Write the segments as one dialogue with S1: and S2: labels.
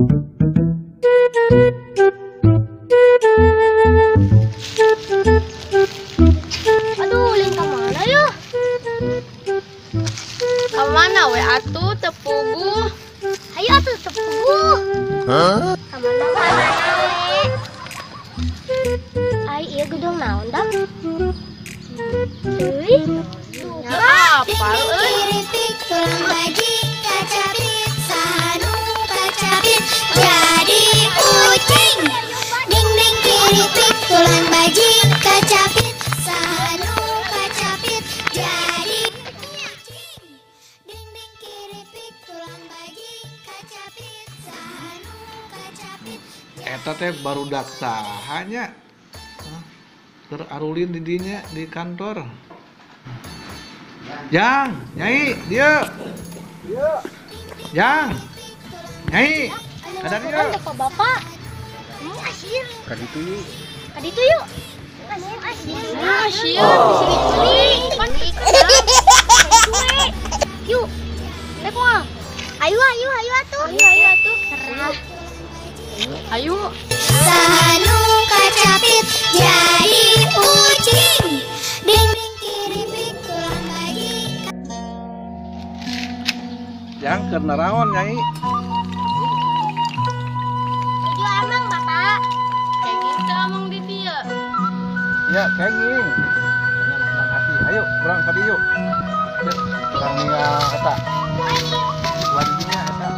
S1: Aduh, link ka mana ya?
S2: Ka mana we atuh teu puguh?
S1: Hayu atuh teu puguh.
S3: Hah?
S1: Ka mana we? Ai ieu gedung naon dah? Euy,
S2: apal euy.
S4: Tulang baji kacapit sanu kacapit jadi ucing. Ding ding kiripik tulang baji kacapit sanu kacapit jadi ucing. Ding ding kiripik tulang baji kacapit sanu kacapit.
S5: Eta teh barudak saha nya? Keur arulin di dinya di kantor. Jang, Nyai, dieu. Jang. Nyai. Kada dieu.
S1: Ka bapak. Asir.
S5: Ka ditu yuk.
S1: Ka ditu yuk. Asir.
S2: Asir, bisi diculik. Pan
S1: Yuk. Rek moal. Ayo ayo ayo atuh. Ayo ayo atuh. Serah.
S2: Ayo.
S4: Sanu kacapit jadi ucing. Ding ding kiripik tulang baji.
S5: Jang keur naraon Nyai?
S1: Nuju amang bapak.
S2: Kenging teu amang di dieu.
S5: Ya, kenging. Hati. Ayo, urang ka dieu yuk. Yuk, urang ningal eta. Ulah di dinya eta.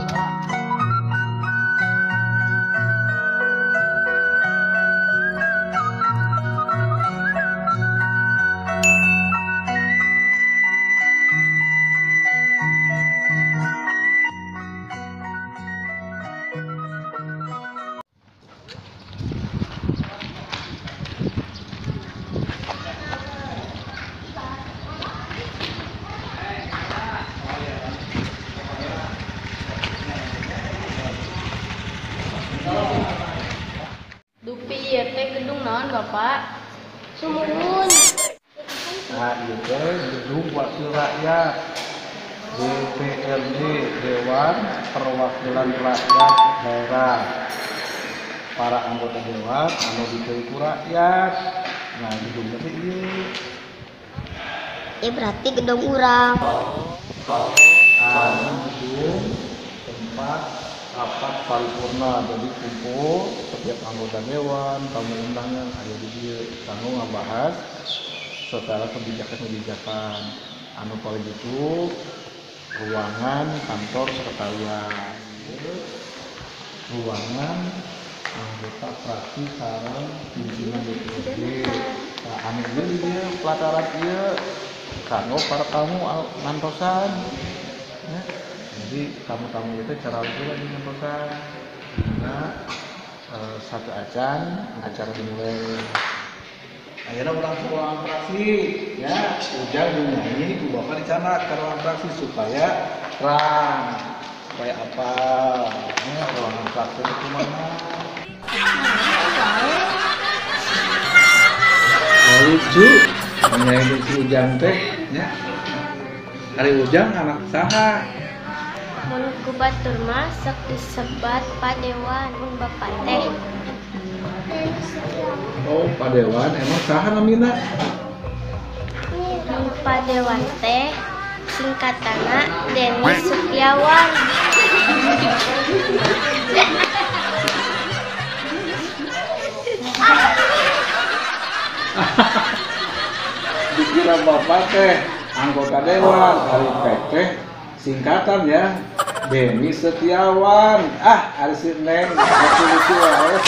S2: Dupi ieu teh gedung naon Bapak?
S1: Sumuhun.
S5: Nah, ieu teh gedung wakil rakyat. DPRD, Dewan Perwakilan Rakyat Daerah. Para anggota dewan anu dipilih ku rakyat. Nah, gedungnya teh ieu.
S1: Ya berarti gedung urang.
S5: Nah, gedung tempat rapat paripurna, jadi kumpul setiap anggota dewan, tamu undangan aya di dieu kanggo ngabahas secara kebijakan-kebijakan anu paling itu ruangan kantor sekretariat, ruangan anggota fraksi sareng pimpinan DPRD. Nah, anu ieu di dieu pelataran ieu kanggo para tamu ngantosan. Ya. Jadi tamu-tamu itu cara lucu lagi ngantosan. Nah, satu acan acara dimulai. Akhirnya urang ke ruangan fraksi, ya, Ujang nyanyi, ku bapak dicanak ke ruangan fraksi supaya terang, supaya apa? Ya, ruangan fraksi itu mana? Oh, lucu, nyanyi si Ujang teh, ya. Ari Ujang anak saha?
S1: Mun ku batur mah sok disebat padewan mun bapak teh.
S5: Oh, padewan emang saha namina?
S1: Mun padewan teh singkatanna Deni Setiawan.
S5: Dikira bapak teh anggota dewan, ari teh singkatan ya. Deni Setiawan. Ah, ari si Neng, lucu-lucu wae.